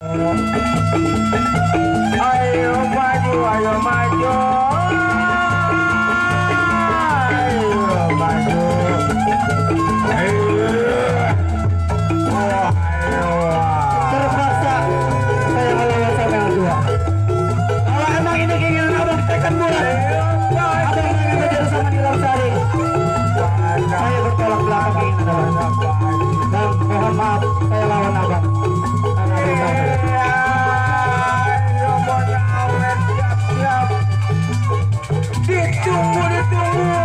Ayo maju, ayo maju. Ayo maju. Ayo. Ayo. Terpaksa saya melawan sama yang tua. Kalau emang ini keinginan abang tekan bulan, abang ingin berjodoh sama Nilam Sari. Saya bertolak belakang keinginan abang. Dan mohon maaf saya lawan abang. Karena abang tahu.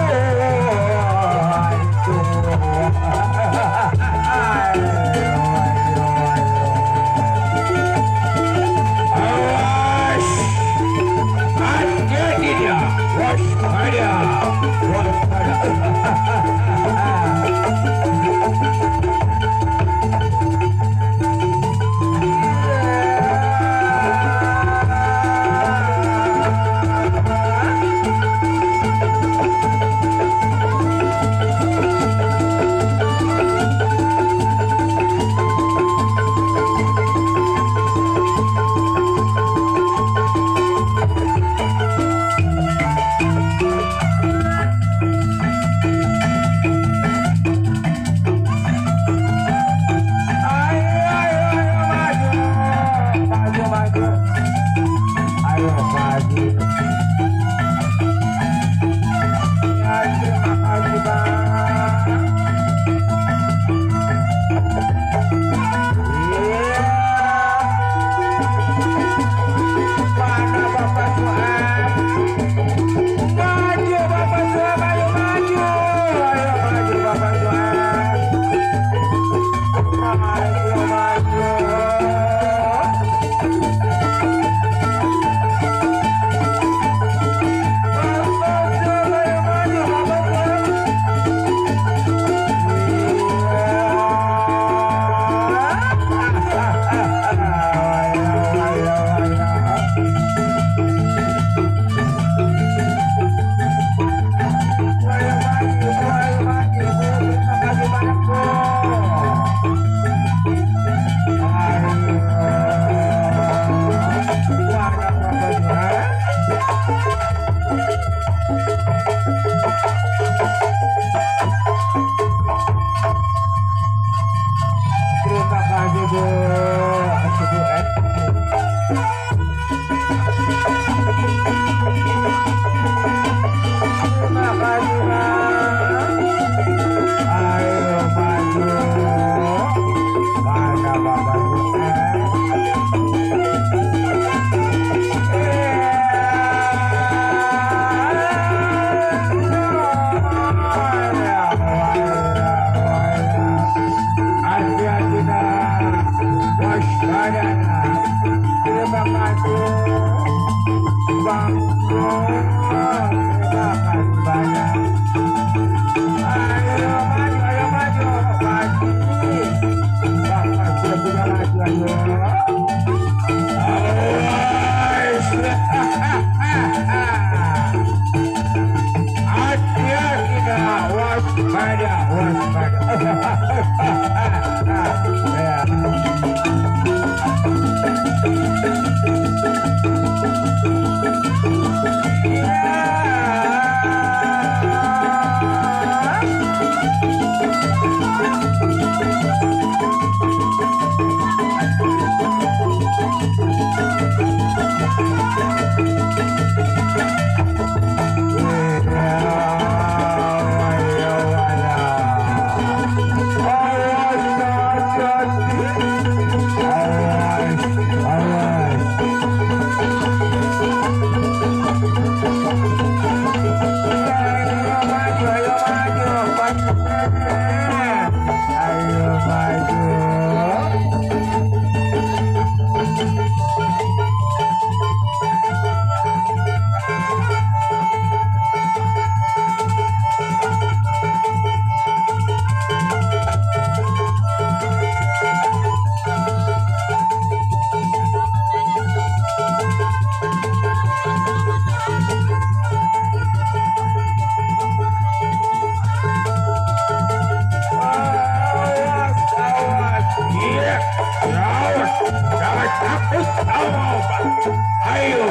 Ayo.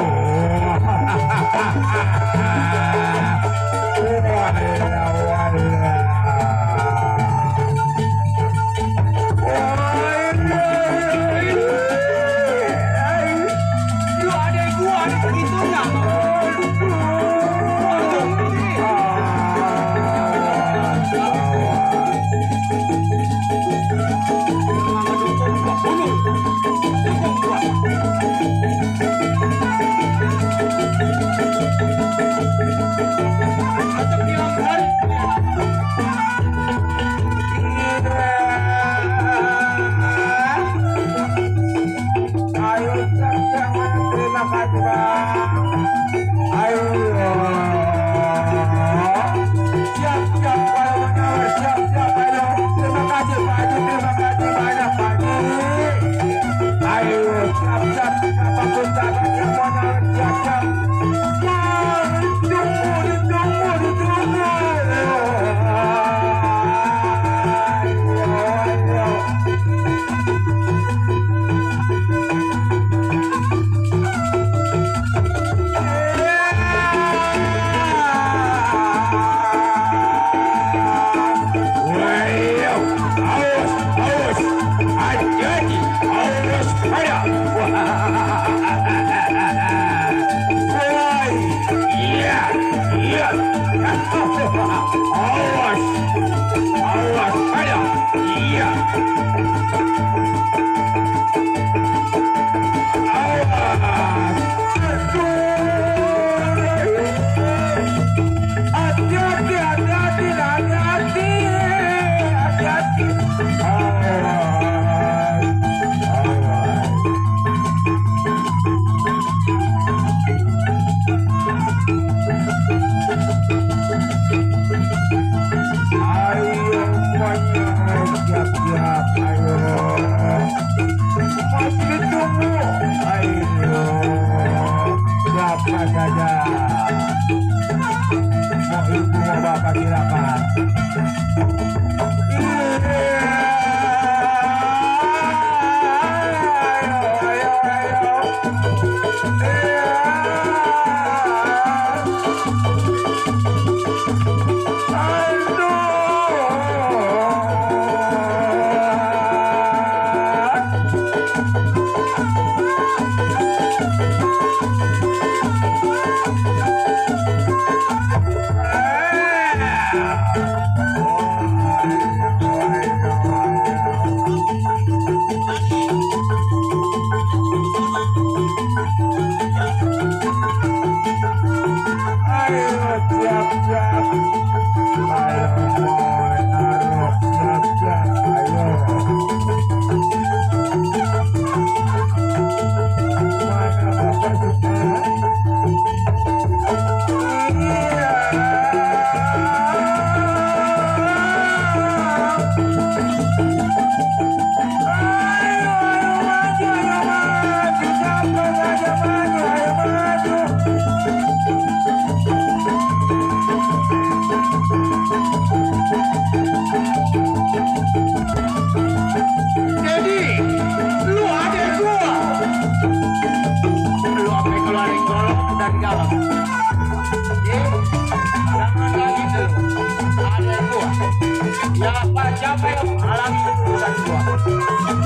Siapa yang alami urusan gua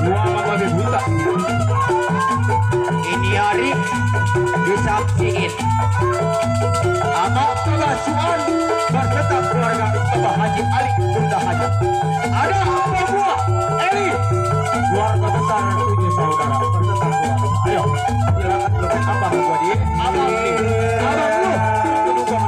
sama babi buta. Ini hari disaksiin sama pengasuhan berserta keluarga Bapak Haji Ali Bunda Haji. Ada apa gua? Eli, keluarga besar 7 saudara berserta keluarga. Ayo, silakan keluar apa gua di abang nih. Abang lu, duduk gua.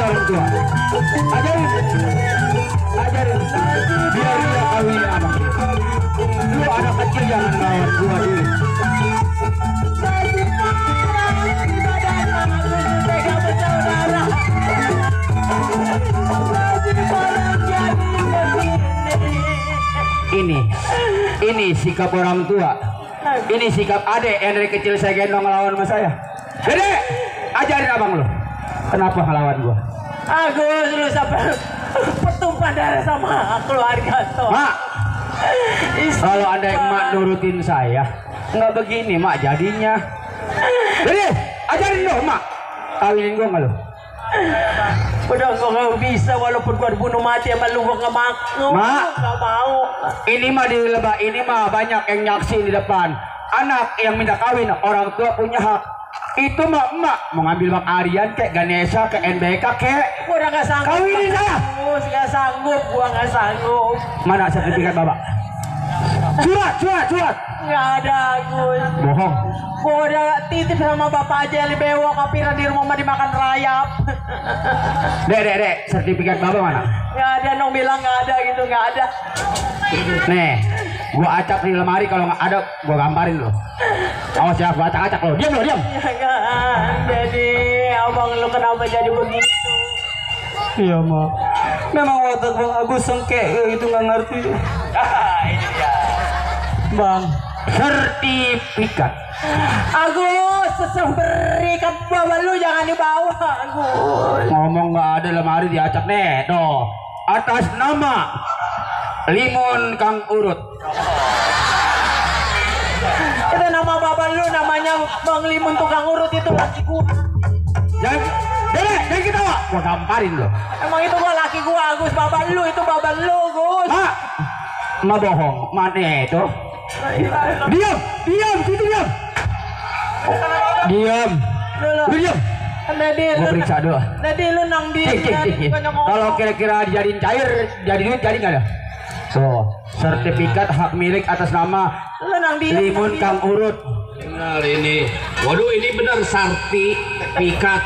orang tua. Ajarin biar dia kawin abang. Lu anak kecil jangan lawan gua dulu. Ini sikap orang tua. Ini sikap adek yang dari kecil saya gendong ngelawan sama saya. Dede, ajarin abang lu. Kenapa ngelawan gua? Agus, lu sampai pertumpahan darah sama keluarga tuh. Mak, kalau ada emak nurutin saya, nggak begini mak jadinya. Dede, ajarin dong mak. Kawinin gua nggak lu? Udah gua nggak bisa walaupun gua dibunuh mati sama lu gua nggak mau. Mak, Nggak mau. ini mah di lebah ini mah banyak yang nyaksi di depan. Anak yang minta kawin, orang tua punya hak. Itu mah emak mau ngambil Bang Aryan kayak Ganesha ke NBK kayak. Gua udah nggak sanggup. Kawinin saya. Nggak sanggup, gua nggak sanggup. Mana sertifikat bapak? Curat. Nggak ada, Agus. Bohong. Gua udah titip sama bapak aja yang bewok, kapira di rumah mah dimakan rayap. Dek, sertifikat bapak mana? Nggak ada, Nong bilang nggak ada gitu, nggak ada. Nih, gua acak di lemari, kalau nggak ada gua gambarin lo. Awas ya, gua acak lo. Diam. Ya kan, jadi abang lu kenapa jadi begitu? Iya mak. Memang watak Bang Agus sengke itu nggak ngerti. Ini dia. Bang, sertifikat. Agus, berikan bawa lu jangan dibawa, Agus. Ngomong nggak ada lemari diacak nih, tuh. Atas nama Limun Kang Urut. Itu nama bapak lu, namanya Bang Limun tukang urut, itu laki gua. Jangan ketawa. Gua gamparin lo. Emang itu gua laki gua, Agus. Bapak lu itu bapak lu, Gus. Mak, ma bohong. Mana itu? Diam. Situ diam. Diam. Lu Diam. Nadil, Gua periksa dulu. Nadil lu nang di. Cik. Kalau kira-kira dijadiin cair, jadi duit jadi nggak ada? So, sertifikat hak milik atas nama Lu nang di. Limun Kang Urut. Benar ini. Waduh, ini benar sertifikat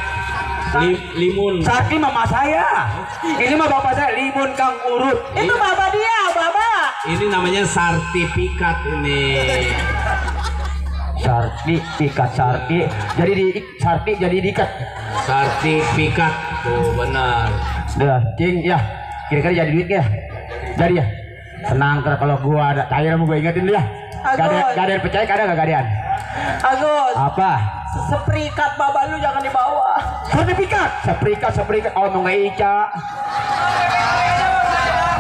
Limun. Sakti mama saya. Ini mah bapak saya, Limun Kang Urut. Itu bapak dia, bapak. Ini namanya sertifikat ini. Sertifikat Sarti jadi diikat. Sertifikat. Tuh, benar. Dah, cing ya. Kira-kira jadi duit ya? Jadi ya. Tenang, kalau gua ada cair mau gua ingetin dia. Gadean percaya kada enggak gadean? Agus. Apa? Seprikat bapak lu jangan dibawa. Seprikat. Oh, mau nggak Ica.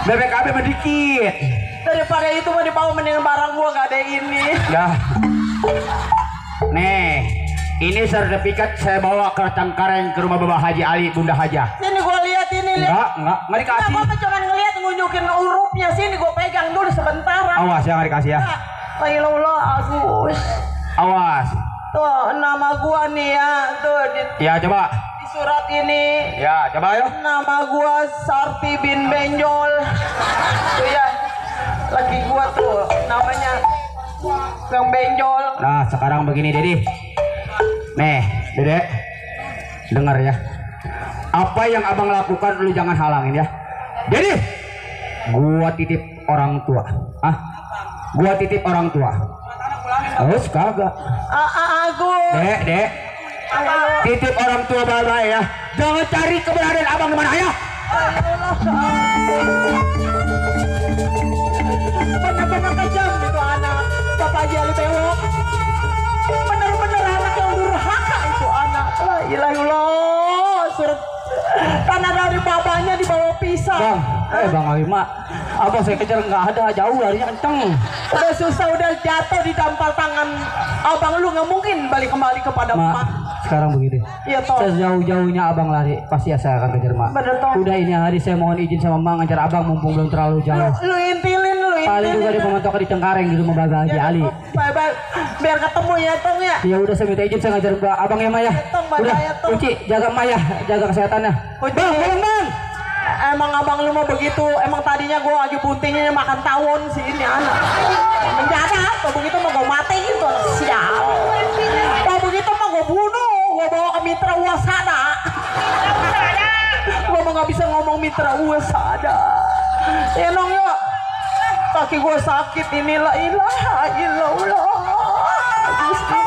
BPKB sedikit. Daripada itu mau dibawa mendingan barang gua gak ada ini. Dah. Nih, ini sertifikat saya bawa ke Cengkareng ke rumah Bapak Haji Ali, Bunda Haja. Sini gua lihat ini, lihat. Enggak dikasih. Gua cuma ngeliat ngunjukin hurufnya, sini gua pegang dulu sebentar. Awas ya, nggak dikasih ya. Ayolah, Agus. Awas. Tuh nama gua nih ya, tuh Ya coba. di surat ini. Ya coba yuk. Nama gua Sarti bin Benjol. Tuh ya, laki gua tuh namanya Bang Benjol. Nah sekarang begini Dedi. Nih Dede, dengar ya. Apa yang abang lakukan lu jangan halangin ya. Dedi, gua titip orang tua. Gua titip orang tua. Terus kagak. Agus. Dek. Titip orang tua baik ya. Jangan cari keberadaan abang di mana ya. Benar-benar kejam itu anak Bapak Haji Ali Bewok. Benar-benar anak yang durhaka itu anak. La ilaha illallah. Surat tanah dari bapaknya dibawa pisah. Bang Ali mak, abang saya kejar nggak ada, jauh larinya kenceng. Udah susah, udah jatuh di tampal tangan abang lu, nggak mungkin balik kembali kepada emak. Sekarang begini. Iya toh. Sejauh-jauhnya abang lari, pasti ya saya akan kejar mak. Bener toh. Udah ini hari saya mohon izin sama mak ngejar abang mumpung belum terlalu jauh. Lu intilin. Paling juga dia memantau di Cengkareng di rumah Bapak Haji Ali. Bye-bye. Biar ketemu ya Tong ya. Ya udah saya minta izin saya ngajar abang ya Maya. Tong, Udah, ya, Tong. Uci jaga Maya, jaga kesehatannya. Uci. Bang. Emang abang lu mau begitu. Emang tadinya gua lagi buntingnya makan tawon sih ini anak. Menjaga. Kalau begitu mau gua matiin tuh anak sial. Kalau begitu mau gua bunuh. Gua bawa ke mitra wasana. nggak bisa ngomong mitra gue sadar. Ya nong ya, kaki gue sakit ini la ilaha illallah. Gusti.